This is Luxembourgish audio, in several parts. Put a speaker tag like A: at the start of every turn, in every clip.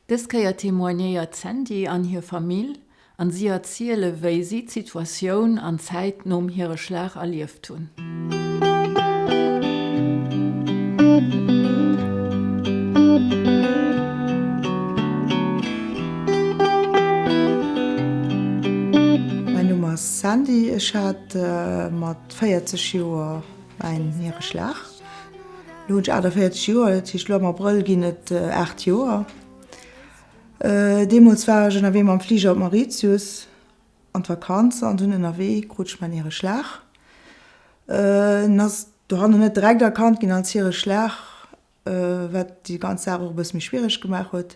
A: Dës Kéier témoignéiert d'Sandy an hir Famill an si erziele wéi si d'Situatioun an d'Zäit nom hire Schlag erlieft hunn.
B: Mäin Numm ass Sandy, ech hat mat 40 Joer mäin Niereschlag. Lo hunn ech 48 Joer, dat heescht lo am Abrëll ginn et 8 Joer. Deemools war ech ënnerwee mam Fliger op Mauritius an d'Vakanz an dunn ënnerwee krut ech mäin Niereschlag. En ass dohannen net direkt erkannt ginn als Niereschlag, wat déi ganz Saach och e bësse méi schwiereg gemaach huet.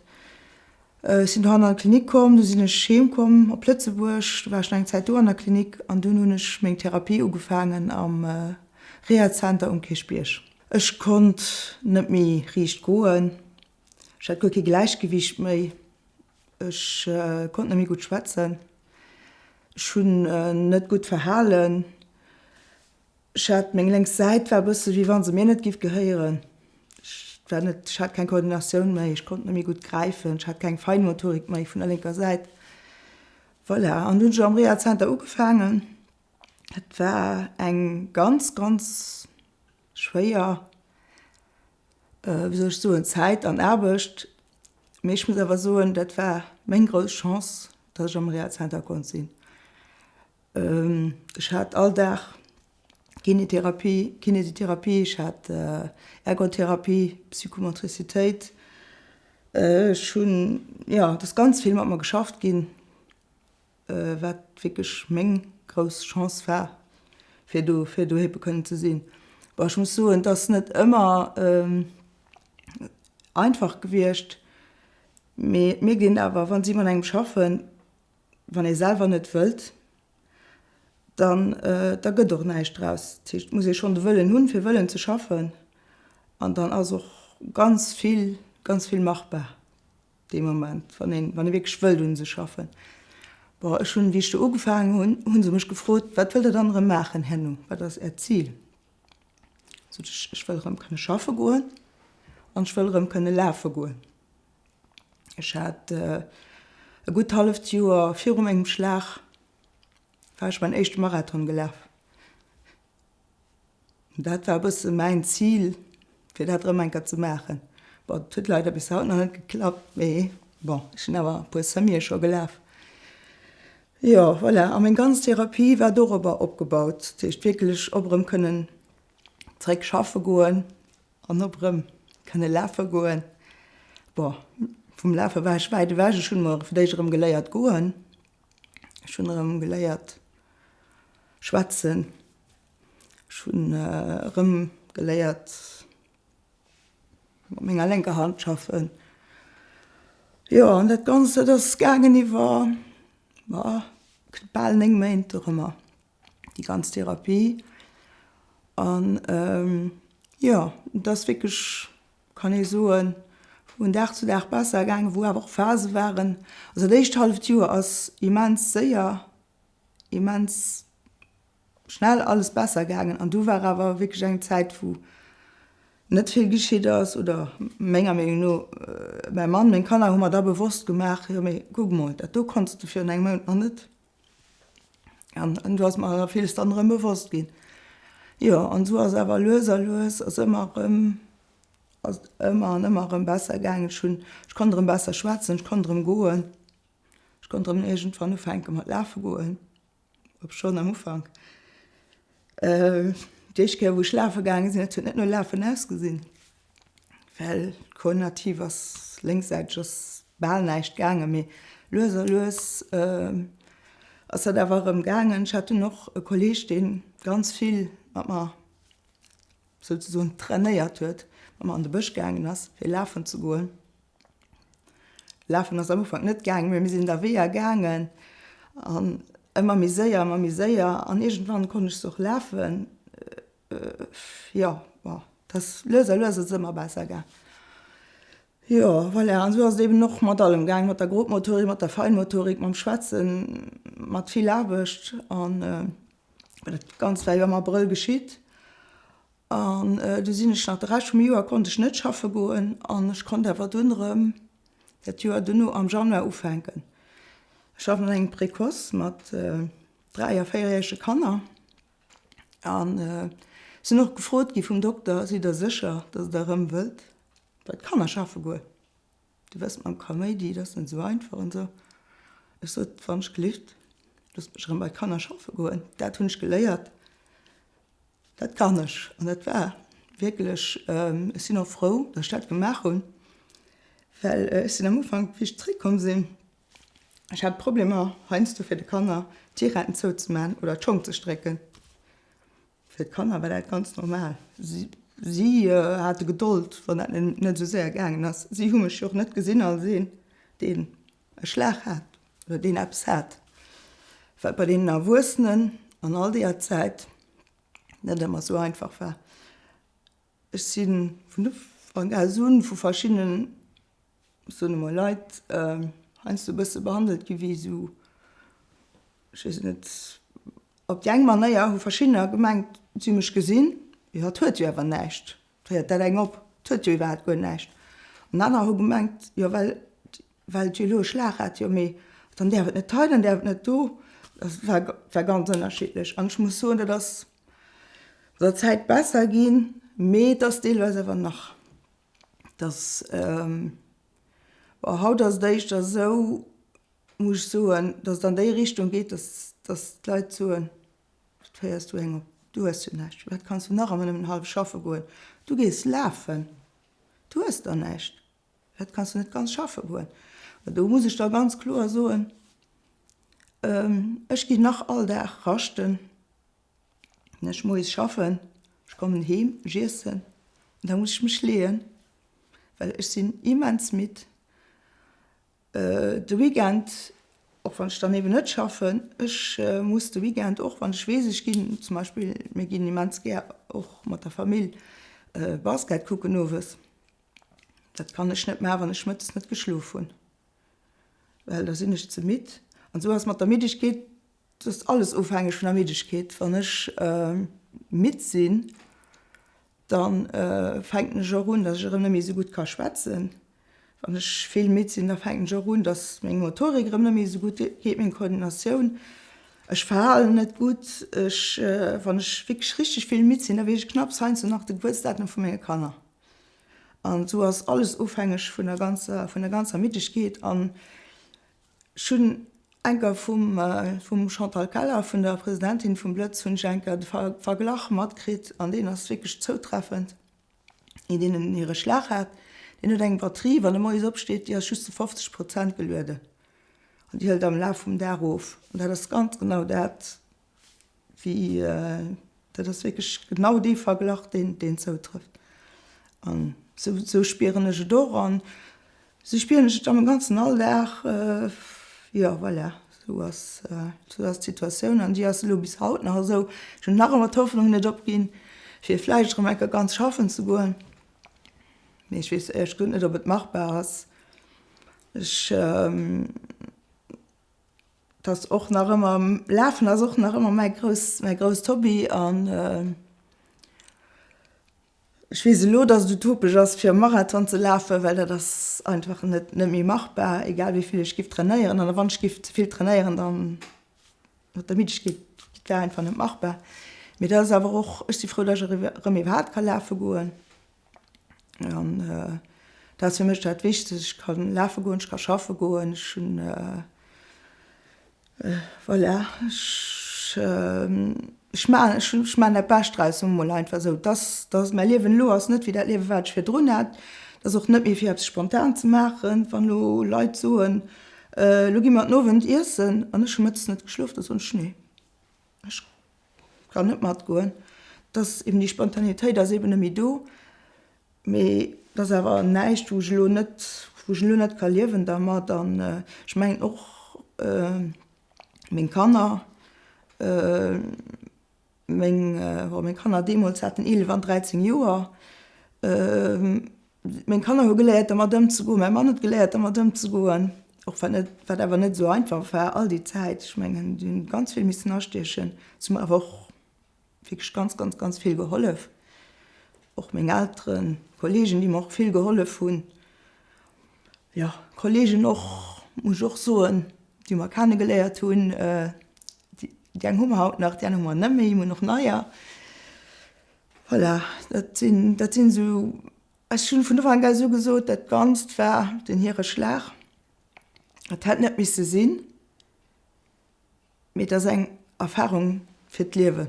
B: Ech sinn dohannen an d'Klinik komm, du sinn ech heem komm op Lëtzebuerg, du war ech nach eng Zäit do an der Klinik an dunn hunn ech meng Therapie ugefaangen am Rehazenter um Kierchbierg. Ech konnt net méi riicht goen, ech hat guer kee Gläichgewiicht méi, ech konnt net méi gutt schwätzen, ech hunn net gutt verhalen. Ech hat, meng lénks Säit war e bësse wéi wa se mir net giff gehéieren. Ech war net, ech hat keng Koordinatioun méi, ech konnt net méi gutt gräifen, ech hat keng Feinmotorik méi vun der lénker Säit. Voilà, an dunn hunn ech am Rehazenter ugefaangen. Et war eng ganz, ganz schwéier, wéi soll ech soen, Zäit an Aarbecht. Mee ech muss awer soen, dat war meng grouss Chance, datt ech am Rehazenter konnt sinn. Ech hat all Dag Kinetherapie, Kinesitherapie, ech hat Ergotherapie, Psychomotricitéit. Ech hunn, jo, et ass ganz vill mat mer geschafft ginn, wat wierklech meng grouss Chance war, fir do, fir doheem kënnen ze sinn. Bon, ech muss soen, et ass net ëmmer einfach gewiescht, mee et mierkt een awer, wa si mat engem schaffen, Wann ee selwer net wëllt, dann da gëtt och näischt draus. Dat heescht, et muss ee schonn de Wëllen hunn, fir wëllen ze schaffen. An dann ass och ganz vill, ganz vill machbar dee Moment, wann een, wann ee wierklech wëllt un sech schaffen. Bon, ech hunn, wéi ech do ugefaangen hunn, hu se mech gefrot, Wat wëllt Der dann erëm maachen herno? Wat ass Äert Zil? Sot ech, Ech wëll erëm kënne schaffe goen an ech wëll erëm kënne lafe goen. Ech hat e gutt halleft Joer viru mengem Schlag war ech mäin éischte Marathon gelaf. Dat war e bësse mäin Zil, fir dat erëm eng Kéier ze maachen. Bon, dat huet leider bis haut nach net geklappt, mee bon, ech sinn awer e puer Semie scho gelaf. Jo, voilà, a meng ganz Therapie war dorobber opgebaut, dat heescht wierklech op erëm kënnen zeréck schaffe goen, An op erëm kënne lafe goen. Bon, vum Lafe war ech wäit ewech. Ech hunn emol fir d'éischt erëm geléiert goen. Ech hunn erëm geléiert schwätzen. Ech hunn erëm geléiert mat menger lénker Hand schaffen. Jo, an dat Ganzt, dat ass gaangen iwwer, ma bal 9 Méint dorëmmer. déi ganz Therapie an jo et ass wierklech, kann ee soen, vun Dag zu Dag besser gaangen, wou awer och Phase waren, also dat éischt halleft Joer ass immens séier, immens schnell alles besser gaangen an du war awer wierklech eng Zäit wou net vill geschitt ass oder menger Meenung no, mäi Mann, meng Kanner hu mer da bewosst gemaach, jo mee kuck mol, dat do konns de virun engem Mount nach net. An du ass mer villes dann erëm bewosst ginn. Jo, an esou ass awer lues a lues ass ëmmer erëm, ass et ëmmer an ëmmer erëm besser gaangen. Ech hunn, ech konnt erëm besser schwätzen, ech konnt erëm goen, ech konnt erëm iergendwann ufänke mat lafe goen, obschonn am Ufank, déi éischt Kéier wou ech lafe gaange sinn, dat huet net no lafen ausgesinn. Well koordinativ ass lénkssäiteg ass bal näischt gaangen, mee lues a lues ass dat awer erëm gaangen. Ech hat dunn och e Kolleeg, dee ganz vill mat mer souzesoen trainéiert huet, mat mer an de Bësch gaangen ass, fir lafen ze goen. Lafen ass am Ufank net gaangen, mee mir sinn da Weeër gaangen an ëmmer méi séier, ëmmer méi séier an iergendwann konnt ech se och lafen. Jo, bon, et ass lues a lues ass et ëmmer besser gaang. Jo, voilà, an esou ass et eben och mat allem gaang, mat der Grobmotorik, mat der Feinmotorik, mam Schwätzen, mat vill Aarbecht an dat Ganzt war jo am Abrëll geschitt. An du sinn ech nach de Rescht vum Joer konnt ech net schaffe goen an ech konnt awer dunn erëm. dat Joer duerno am Januar ufänken. Ech schaffen an engem Précoce mat dräi a véierjärege Kanner an sinn och gefrot gi vum Dokter, Sidd Der sécher, datt Der erëm wëllt bei d'Kanner schaffe goen? Du wëss, mam Kaméidi, dat ass net esou einfach an esou. Ech sot, Wann ech gelift, loosst mech erëm bei d'Kanner schaffe goen. Dat hunn ech geléiert, dat kann ech. An dat war wierklech, ech sinn och frou, datt ech dat gemaach hunn, well ech sinn am Ufank, wéi ech zréckkomm sinn, ech hat Problemer heiansdo fir de Kanner d'Tiretten zouzemaachen oder d'Schong ze strécken. Fir d'Kanner war dat ganz normal. Si hate Gedold, wann dat net esou séier gaangen ass. Si hu mech jo och net gesinn als een, deen e Schlag hat oder deen eppes hat, wat bei deenen Erwuessenen an all deeër Zäit net ëmmer esou einfach war. Ech si vun Ufank u vu verschiddenen ech soen emol, Leit heiansdo e bësse behandelt gi wéi esou, ech weess et net, op déi eng Manéier hu verschiddener gemengt, si hu mech gesinn, jo et huet jo awer näischt, féiert dat eng op, et huet jo iwwerhaapt guer näischt. An anerer hu gemengt, jo well well et jo elo e Schlag hat, jo mee dann däerf et net hei, dann däerf et net do. Dat war war ganz ënnerschiddlech an ech muss soen, dat ass mat der Zäit besser ginn, mee et ass deelweis awer nach Dass, bon, haut ass et éischter esou, muss ech soen, dass et an déi Richtung geet, dass, dass d'Leit soen, Wat féiers du eng op, du hues jo näischt, firwat kanns du nach ëmmer nëmmen hallef schaffe goen, du gees lafen, du hues der näischt, firwat kanns du net ganz schaffe goen? An do muss ech da ganz kloer soen, Ech ginn nach all Dag raschten. Ech moies schaffen, ech kommen heem, ech iessen an da muss ech mech leeën, well ech sinn immens midd. De Weekend, och wann ech dann eben net schaffen, ech muss de Weekend och, wann ech weess, ech ginn zum Beispill, mir ginn immens gär och mat der Famill Basket kucken owes, dat kann ech net maachen, wann ech mëttes net geschlof hunn, well da sinn ech ze midd. An esou ass mat der Middegkeet, Et ass alles ofhängeg vun der Middegkeet. Wann ech midd sinn, da fänken ech och un, datt ech erëm net méi esou gutt ka schwätzen. Wann ech vill midd sinn, da fänken ech och un, datt meng Motorik erëm net méi esou gutt geet, meng Koordinatioun. Ech verhalen net gutt. Ech, wann ech wierklech richteg vill midd sinn, da weess ech knapps heiansdo nach de Gebuertsdatum vu menge Kanner. An esou ass alles ofhängeg vun der ganzer, vun der ganzer Middegkeet. An Ech hunn enker vum vum Chantal Keller, vun der Presidentin vum Blëtz, hunn ech enker de Verglach matkritt, an deen ass wierklech zoutreffend, Een, deen en hire Schlag hat, deen huet eng Batterie, wann e moies opsteet, déi ass just zu 50 Prozent gelueden an déi hëlt am Laf vum Dag of. An dat ass ganz genau dat, Wéi, dat ass wierklech genau dee Verglach, deen, deen zoutrëfft. An esou, esou spieren ech et och an esou spieren ech et am ganzen Alldag. Jo, voilà, esou ass, esou ass d'Situatioun an déi ass elo bis haut nach esou. Ech hunn nach ëmmer d'Hoffnung net opginn, fir vläicht erëm eng Kéier ganz schaffen ze goen, mee ech weess éierlech gesot net, ob et machbar ass. Ech. Et ass och nach ëmmer, Lafen ass och nach ëmmer mäi grouss, mäi grousst Hobby an ech weess elo, datt et utopesch ass fir e Marathon ze lafen, well dat ass einfach net, net méi machbar, egal wéi vill ech giff trainéieren. An wann ech giff ze vill trainéieren, dann mat der Middegkeet, dat wär einfach net machbar. Mee dat ass awer och, ech si frou, datt ech erëm iwwerhaapt ka lafe goen. An dat ass fir mech dat Wichtegst. Ech ka lafe goen, ech ka schaffe goen, ech hunn, voilà, ech, ech maachen, ech maachen dat Bescht draus, soe mer mol einfach esou. Dass, dass mäi Liewen elo ass net wéi dat Liewen, wat ech virdrun hat. Et ass och net méi fir eppes spontan ze maachen. Wann elo Leit soen, elo gi mer den Owend iessen an ech hu mëttes net geschlof, da soen ech, nee. Ech kann net matgoen, dass eben déi Spontanitéit ass eben net méi do, mee et ass awer näischt wou ech elo net, wou ech elo net ka liewen dermat an ech mengen och meng Kanner, meng, bon meng Kanner deemools haten 11 an 13 Joer, Meng Kanner hu geléiert dermat ëmzegoen, mäi Mann huet geléiert dermat ëmzegoen, och wat net, wat awer net esou einfach war all déi Zäit. Ech mengen, si hunn ganz vill missen astiechen, si hu mer awer och wierklech ganz, ganz, ganz vill gehollef. Och meng Elteren, Kollegen, déi mer och vill gehollef hunn. Jo, Kollegen och, muss ech och soen, déi mer kennegeléiert hunn. Déi eng hu mer haut nach, déi aner hu mer net méi, mir hunn och neier. Voilà, dat sinn, dat sinn esou, ech hunn vun Ufank u esou gesot, dat Ganzt war den hire Schlag. Et hätt net misse sinn. Mee et ass eng Erfarung fir d'Liewen.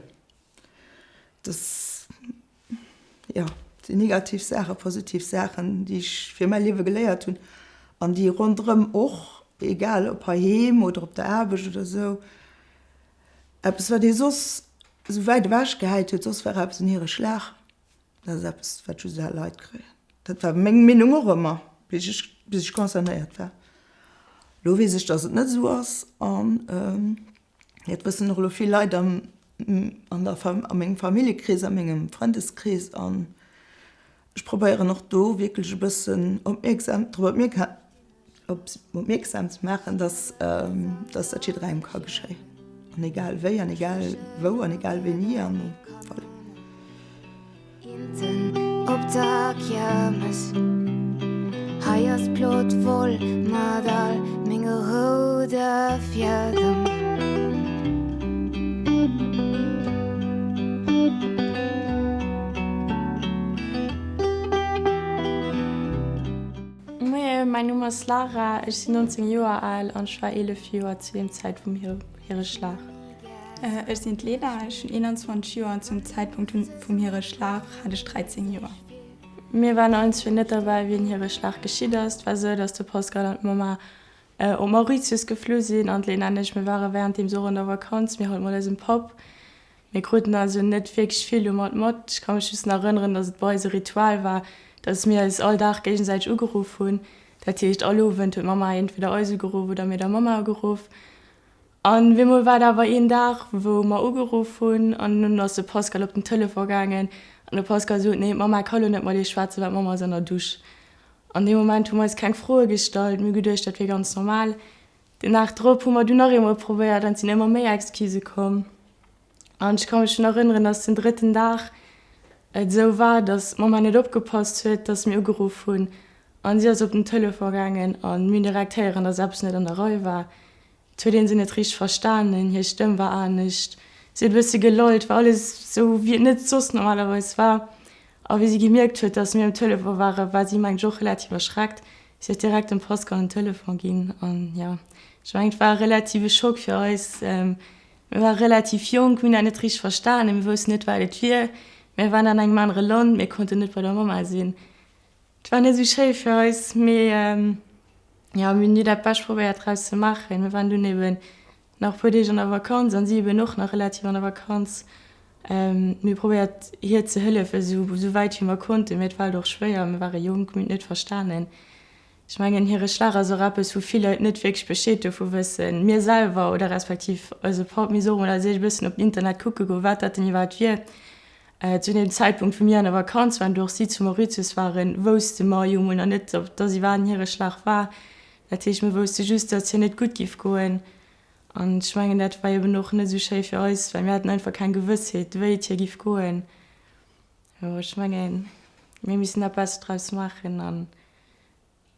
B: Dass, jo, sinn negativ Saachen, positiv Saachen, déi ech fir mäi Liewe geléiert hunn an déi ronderëm och, egal ob heiheem oder op der Aarbecht oder esou, eppes wat ee soss esou wäit ewech gehäit huet, soss war eppes en hire Schlag. Dat ass eppes, wat just al Leit kréien. Dat war meng Meenung och ëmmer, bis ech, bis ech concernéiert war. Elo weess ech, datt et net esou ass an dat wëssen och elo vill Leit am, an der Fam, a mengem Familljekrees, a mengem Frëndeskrees an ech probéieren och do wierklech e bëssen opmierksam, drop opmierka, opmierksam ze maachen, dass, dass dat jidderengem ka geschéien an egal wéi an egal wou an egal wéini an voilà.
C: Op der Kiermes Hei ass d'Plot voll mat all menge roude Fiedem.
D: Moie, mäin Numm ass Lara, ech sinn 19 Joer al an ech war 11 Joer zu deem Zäit vum hire Schlag.
E: Ech sinn d'Lena, ech hunn 21 Joer an zum Zäitpunkt vum hire Schlag hat ech 13 Joer.
D: Mir waren allen zwee net derbäi wéi den hire Schlag geschitt ass. Et war esou, dass de Pascal an d'Mamma op Mauritius geflu sinn an d'Lena an ech, mir ware wärenddeems och an der Vakanz, mir halt mat eisem Papp. Mir kruten also net wierklech vill domat mat. Ech ka mech just nach erënneren, dass et bei eis e Ritual war, dass mir eis all Dag géigesäiteg ugeruff hunn. Dat heescht, all Owend huet d'Mamma entweder eis ugeruff oder mir der Mamma ugeruff. An wemol war et awer een Dag, wou mer ugeruff hunn an dunn ass de Pascal op den Telefon gaangen an de Pascal sot, Nee, d'Mamma ka lo net mat iech schwätzen, well d'Mamma ass an der Dusch. An deem Moment hu mer eis keng Froe gestallt, mir hu geduecht, dat wier ganz normal. Den Dag drop hu mer dunn nach eemol probéiert an et sinn ëmmer méi Excusë komm. An ech ka mech schonn erënneren, dass den drëtten Dag et esou war, dass d'Mamma net opgepasst huet, dass mir ugeruff hunn an si ass op den Telefon gaangen an mir hunn direkt héieren, dass eppes net an der Rei war. Et huet een se net richteg verstanen, hir Stëmm war anescht, si huet e bësse gelollt, war alles esou wéi et net soss normalerweis war. A wéi si gemierkt huet, dass mir um Telefon waren, war si mengen ech och relativ erschreckt. Si huet direkt dem Pascal den Telefon ginn an jo, ech mengen et war e relative Schock fir eis. Mir ware relativ jonk, mir hunn dat net richteg verstanen, mir woussten net wat et wier. Mir waren an engem anere Land, mir konnten net bei der Mamma sinn. Et war net esou schéi fir eis, mee jo, mir hunn du dat Bescht probéiert draus ze maachen. Mir waren dunn eben nach e puer Deeg an der Vakanz an si eben och nach relativ an der Vakanz. Mir hu probéiert hir ze hëllefen, esou wäit wéi mer konnten, mee et war halt och schwéier, mir ware jonk, mir hunn et net verstanen. Ech mengen, hire Schlag ass och eppes, wou vill Leit net wierklech Bescheed dovu wëssen. Mir selwer oder respektiv eise Papp, mir soe mol als éischt e bëssen op den Internet kucke goen, wat dat denn iwwerhaapt wier. Zu deem Zäitpunkt, wou mir an der Vakanz waren, do och si zu Mauritius waren, wousste mer jo mol nach net, ob dass iwwerhaapt en Hireschlag war. Dat heescht, mir wousste just, dass hir net gutt giff goen. An ech mengen, dat war eben och net esou schéi fir eis, well mir haten einfach keng Gewëssheet, wéi et hir giff goen. Jo, ech mengen, mir hu missen dat Bescht draus maachen an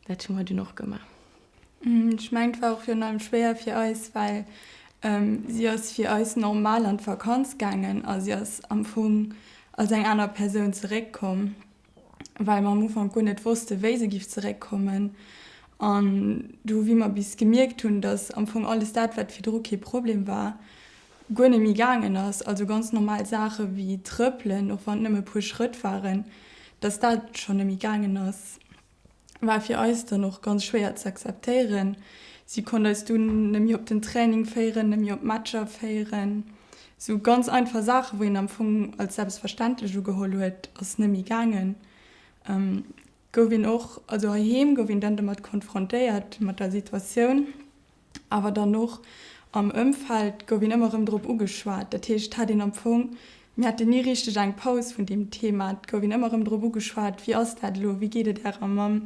D: Dat hu mer dunn och gemaach.
E: Ech mengen, et war och virun allem schwéier fir eis, well si ass fir eis normal an d'Vakanz gaangen a si ass am Fong als eng aner Persoun zeréckkomm, well mer am Ufank guer net wosste wéi se giff zeréckkommen. An du wéi mer bis gemierkt hunn, datt am Fong alles dat, wat virdru kee Problem war, guer net méi gaangen ass, also ganz normal Saache wéi trëppelen, och wann et nëmme e puer Schrëtt waren, datt dat schonn net méi gaangen ass. war fir eis dann och ganz schwéier ze akzeptéieren. Si konnt eis dunn net méi op den Training féieren, net méi op d'Matcher féieren. Sou ganz einfach Saachen, wou een am Fong als selbstverständlech ugeholl huet, ass net méi gaangen. Gouf een och, also heiheem gouf een dann domat konfrontéiert, mat der Situatioun. Awer dann och am Ëmfeld gouf een ëmmer erëm drop ugeschwat. Dat heescht, et hat een am Fong, mir haten ni richteg eng Paus vun deem Thema. Et gouf een ëmmer erëm drop ugeschwat, wéi ass dat elo, wéi geet et Ärer Mamm?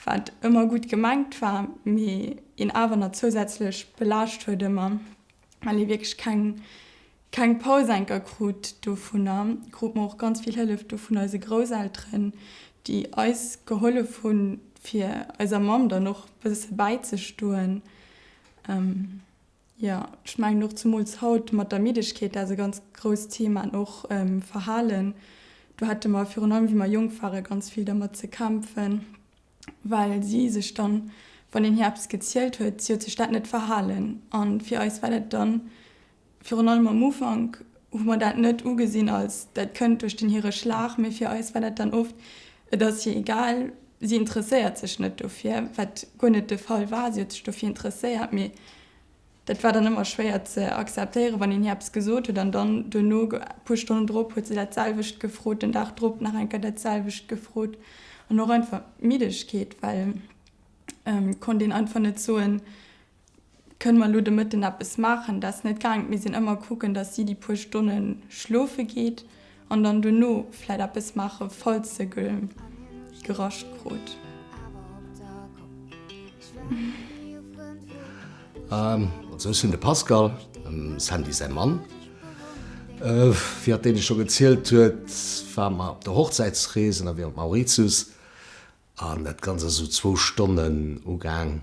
E: Wat ëmmer gutt gemengt war, mee een awer nach zousätzlech belaascht huet ëmmer, well ee wierklech keng keng Paus enker krut. Dovunner krute mer och ganz vill Hëllef do vun eise Grousselteren, déi eis gehollef hunn. Fir eiser Mamm dann och bësse bäizestoen. Jo, ech mengen och zemools haut mat der Middegkeet, dat ass e ganz grousst Thema an och Verhalen. Do hate mer virun allem, wéi mer jonk ware, ganz vill dermat ze kämpfen, well si sech dann, wann een hir eppes gezielt huet, si huet sech dat net verhalen. A fir eis war dat dann Virun allem am Ufank hu mer dat net ugesinn als dat kënnt duerch den hire Schlag, mee fir eis war dat dann oft, et ass hir egal, si interesséiert sech net dofir, wat guer net de Fall war, si huet sech dofir interesséiert, mee dat war dann ëmmer schwéier ze akzeptéieren, wann een hir eppes gesot huet an dann duerno, e puer Stonnen drop, huet se dat selwecht gefrot, den Dag drop nach eng Kéier dat selwecht gefrot an och einfach Middegkeet, well konnt een einfach net soen, Kënne mer elo de Mëtten eppes maachen? Dat ass net gaang. Mir sinn ëmmer kucken, datt si déi puer Stonne schlofe geet an dann duerno vläit eppes maachen, falls se gerascht krut.
F: Also ech sinn de Pascal, dem Sandy säi Mann. Wéi hatt deene scho gezielt huet, ware mer op der Hochzäitsrees ënnerwee op Mauritius An dat Ganzt ass esou zwou Stonnen ugaang,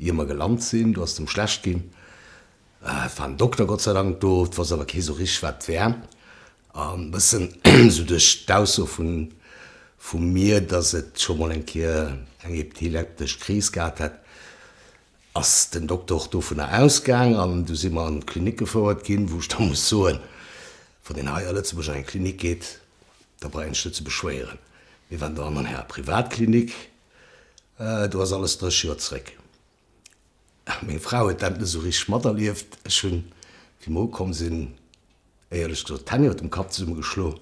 F: ier mer gelant sinn. Do ass et em schlecht ginn. Et war en Dokter Gott sei Dank do, et wosst awer kee sou richteg, wat et wär. An e bëssen esou duerch d'Ausso vu vu mir, dass et scho mol eng Kéier eng epileptesch Kris gehat hätt, ass den Dokter och dovunner ausgaang. An du si mer an d'Klinik gefouert ginn, wou ech da muss soen, wann een hei a Lëtzebuerg an eng Klinik geet, Da brauch een sech net ze beschwéieren. Mir waren do an enger Privatklinik, do ass alles 30 Joer zréck. Meng Fra huet dat net esou richteg materlieft. Ech hunn, wéi mer ukomm sinn, éierlech gesot d'Hänn iwwer dem Kapp zesummegeschloen.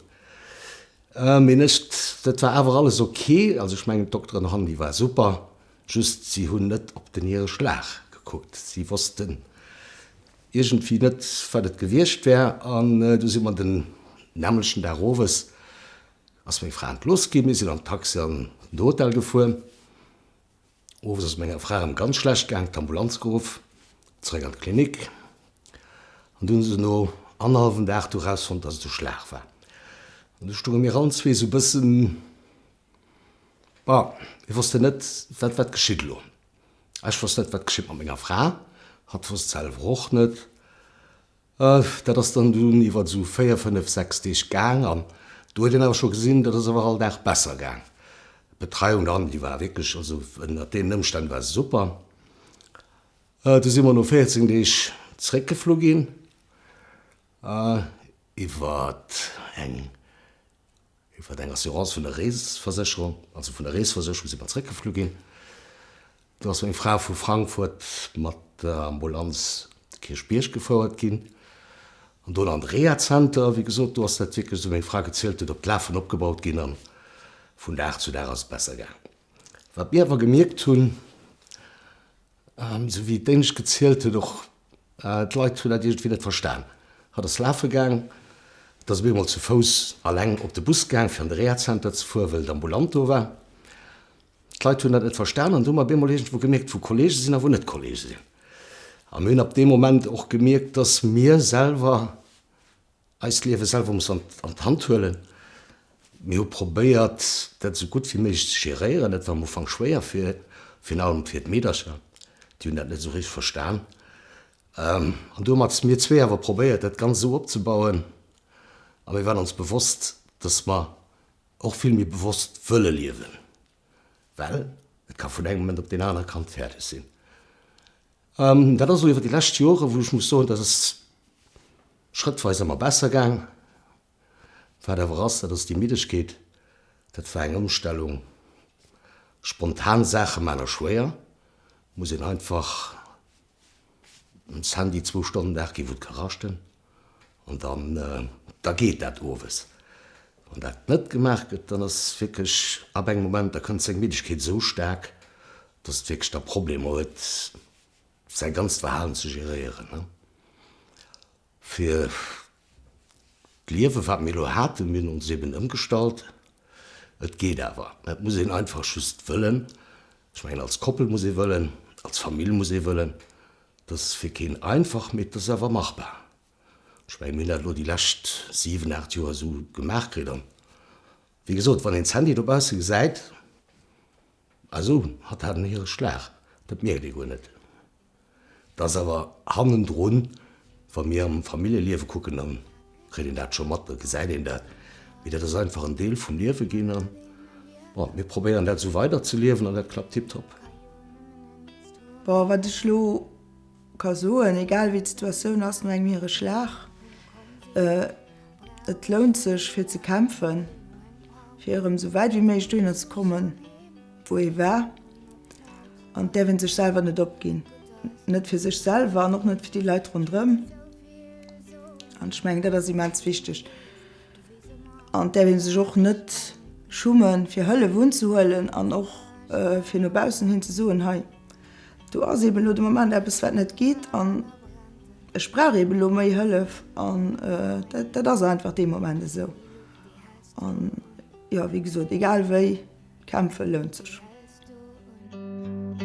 F: Mee ech, dat war awer alles ok. Also ech mengen d'Dokteren han, déi war super, just si hunn net op den hire Schlag gekuckt. Si wossten Iergendwéi net, wat et gewiescht wär. An du si mer den nämmlechten Dag owes, ass meng Fra entlooss ginn. Mir sinn am Taxi an den Hotel gefuer. Owes ass et menger Fra erëm ganz schlecht gaang, d'Ambulanz geruff, zeréck an d'Klinik. An du hunn se no annerhallwem Dag du rausfonnt, dass et e Schlag war. An du stounge mir allen zwee esou e bëssen, bon, mir wossten net, wat, wat geschitt elo. Ech wosst net, wat geschitt mat menger Fra. Hatt wosst selwer och net. Dat ass dann dunn iwwer esou 4, 5, 6 Deeg gaang an do huet een awer scho gesinn, dat ass awer all Dag besser gaang. D'Betreiung dann, déi war wierklech, also ënnert deenen Ëmstänn war se super. Du si mer no 14 Deeg zeréckgeflu ginn iwwer eng Iwwer eng Assurance vun der Reesversécherung, also vun der Reesversécherung si mer zréckgeflu ginn. Do ass meng Fra vu Frankfurt mat der Ambulanz de Kierchbierg gefouert ginn an dono an de Rehazenter. Wéi gesot, do ass dat wierklech, esou wéi meng Fra gezielt huet, op d'Lafen opgebaut ginn an vun Dag zu Dag ass et besser gaang. Wat mir awer gemierkt hunn, Esou wéi d'Éinescht gezielt huet, och d'Leit hunn dat iergendwéi net verstan. Hatt ass lafe gaang, et ass op eemol zu Fouss alleng op de Bus gaang, fir an de Rehazenter ze fueren, well et ambulant do war. D'Leit hunn dat net verstan an du hu mer op eemol iergendwou gemierkt, wou Kollege sinn a wou net Kollege sinn. A mir hunn ab deem Moment och gemierkt, dass mir selwer eist Liewe selwer mussen an d'Hand huelen. Mir hu probéiert, dat esou gutt wéi méiglech ze geréieren. Dat war am Ufank schwéier, fir virun allem fir d'Meedercher, déi hunn dat net esou richteg verstan. An du hu mer mir zwee awer probéiert, dat Ganzt esou opzebauen. A mir waren ons bewosst, dass mer och vill méi bewosst wëlle liewen, well et ka vun engem Moment op deen anere kann et fäerdeg sinn. Dat ass elo iwwer déi lescht Joren, wou ech muss soen, dat ass schrëttweis ëmmer besser gaang. Wat awer ass, dat ass déi Middegkeet, dat war eng Ëmstellung. Spontan Saache man ass schwéier, muss een einfach dem Sandy zwou Stonnen Dag ginn, wou et ka raschten an dann da geet dat owes. Wann dat net gemaach gëtt, dann ass wierklech ab engem Moment, da kënnt seng Middegkeet esou staark, dass et wierklech da Problemer huet, säi ganzt Verhalen ze geréieren. Fir d'Liewe wat mir elo haten, mir hunn ons eben ëmgestallt, et geet awer, et muss een einfach just wëllen. Ech mengen als Koppel muss ee wëllen, als Famill muss ee wëllen. Et ass fir keen einfach, mee et ass awer machbar. Ech mengen, mir hunn dat elo déi lescht 7, 8 Joer esou gemaach kritt an wéi gesot, wann een d'Sandy dobausse gesäit. Ah sou, hatt hat en Hiereschlag, dat mierkt ee guer net. Et ass awer hannendrun, wa mir am Familljeliewe kucken, da kritt een dat scho mat, da gesäit een dat. Mee dat ass einfach en Deel vum Liewe ginn an, bon, mir probéieren dat esou weiderzeliewen an dat klappt tiptop.
B: Bon, wat ech elo ka soen, egal wéi d'Situatioun ass no engem Hiereschlag, et lount sech fir ze kämpfen, fir erëm esou wäit wéi méiglech dohinner ze kommen, wou ee war. An et däerf ee sech selwer net opginn, net fir sech selwer an och net fir déi Leit ronderëm. An ech mengen, dat ass immens wichteg. An et däerf ee sech och net schummen, fir Hëllef unzehuelen an och fir no baussen hin ze soen, hei do ass eeben elo de Moment eppes, wat net geet an ech brauch eeben elo méi Hëllef. An dat ass einfach dee Moment esou. An jo, wéi gesot, egal wéi, kämpfe lount sech.
C: An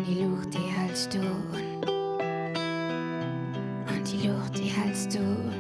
C: déi Luucht, déi häls du un. An déi Luucht, déi häls du un.